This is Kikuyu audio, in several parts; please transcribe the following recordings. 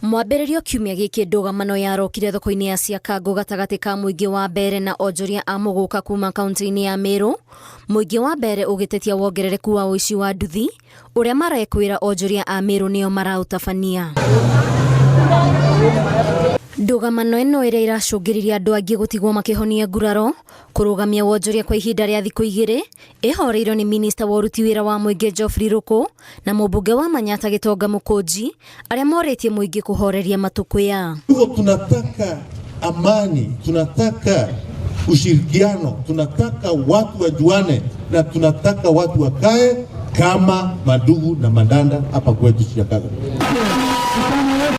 Mwambĩrĩrio kiumia gĩkĩ ndũgamano yarokire thoko-inĩ ya Siakago gatagatĩ ka mũingĩ wa Mbeere na onjoria a mũgũka kuma kaunti-inĩ ya Meru. Mũingĩ wa Mbeere ũgĩtetia wongerereku wa ũici wa nduthi ũrĩa marekwĩra onjoria a Meru nĩo maraũtabania. Ndũgamano ĩno ĩrĩa ĩracũngĩrĩria andũ angĩ gũtigwo makĩhonia nguraro, kũrũgamia wonjoria kwa ihinda rĩa thikũ igĩrĩ, ĩhoreirio nĩ minista wa ũruti wĩra wa mũingĩ Geoffrey Ruku na mũmbunge wa Manyatta Gĩtonga Mũkũnji arĩa morĩtie mũingĩ kũhoreria matũkũya. Hivyo tunataka amani, tunataka ushirikiano, tunataka watu wajuane na tunataka watu wakae kama madugu na madanda hapa kwetu Chicago.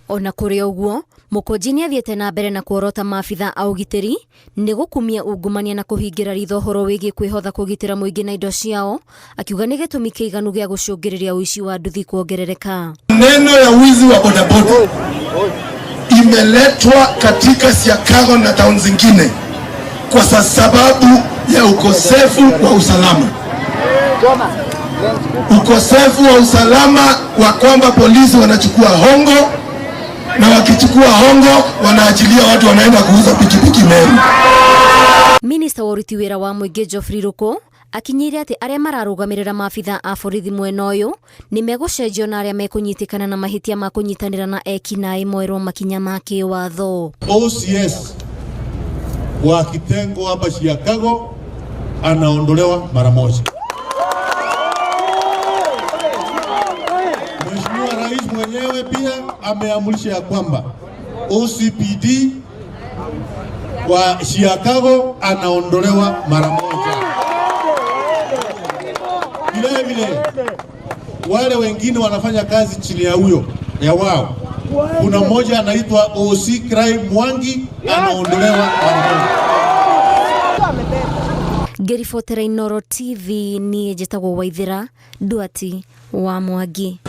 Ona kũrĩ ũguo, Mũkũnji nĩ athiĩte na mbere na kuorota maabitha a ũgitĩri nĩ gũkumia ungumania na kũhingĩra ritho ũhoro wĩgiĩ kwĩhotha kũgitĩra mũingĩ na indo ciao, akiuga nĩ gĩtũmi kĩiganu gĩa gũcũngĩrĩria ũici wa nduthi kuongerereka. Neno ya wizi wa bodaboda imeletwa katika Siakago na town zingine kwa sababu ya ukosefu wa usalama, ukosefu wa usalama wa kwamba polisi wanachukua hongo na wakichukua hongo wanaachilia watu wanaenda kuuza pikipiki Meru. Minista wa ũruti wĩra wa mũingĩ Geoffrey Ruku akinyĩire atĩ arĩa mararũgamĩrĩra maabitha a borithi mwena ũyũ nĩ megũcenjio na arĩa mekũnyitĩkana na mahĩtia ma kũnyitanĩra na eki-naĩ moerwo makinya ma kĩwatho. OCS wa kitengo hapa Chicago anaondolewa mara moja. Mheshimiwa Rais mwenyewe pia ameamrisha ya kwamba OCPD wa Chicago anaondolewa mara moja. Vile vile wale wengine wanafanya kazi chini ya huyo ya wao, kuna mmoja anaitwa OC Crime Mwangi anaondolewa mara moja. Ngĩribotera Inooro TV niĩ njĩtagwo Waithĩra Nduati wa Mwangi.